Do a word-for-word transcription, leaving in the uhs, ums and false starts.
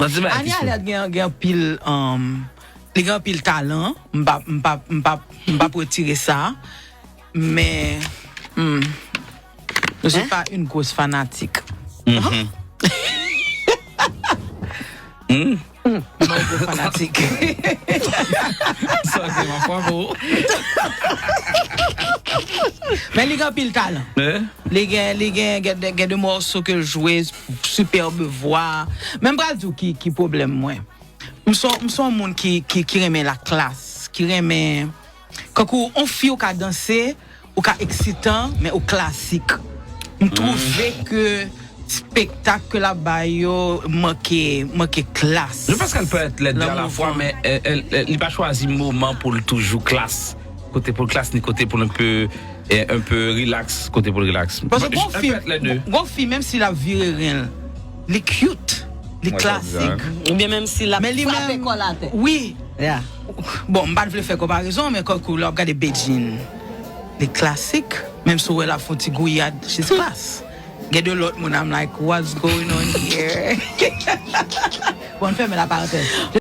Nan ti bagay ki Ania Alert gen gen anpil um, li gen anpil talan, m pa m pa m pa m pa retire sa. Men hmm, je suis pas une grosse fanatique. Mhm. M pa yon gwo fanatik. Sa se ma fwa pou. Men li gen anpil talan. Eh? Li gen li gen gen de- gen de mòso ke l jwe, superbe vwa. Men m pral di w ki ki pwoblèm mwen. M son m son moun ki ki ki renmen la klas, ki renmen kankou on fi ou ka danse, ou ka eksitan, men ou klasik. M twouve ke spektak ke l ap bay yo manke manke klas. Je pense qu'elle peut être les deux à la fois, mais elle, elle- elle- li pa chwazi moman pou l toujou klas. Kote pou l klas ni kote pou l un peu eh, un peu relax, kote pou l relax. Paske gon Elle fi, peut être les deux. Gon fi, menm si l ap vire ren l, li cute, li Mwen sa di sa. Klasik. Oubyen menm si l ap Men li frape menm kò l atè. Wi. Yeah. Bon, m pa t vle fè konparezon, men kankou lè w ap gade Bedjine, li klasik. Menm si w wè l ap fè yon ti gouyad, she's class. Gen de lòt moun, I'm like, what's going on here? Bon, n fèmen la parantèz.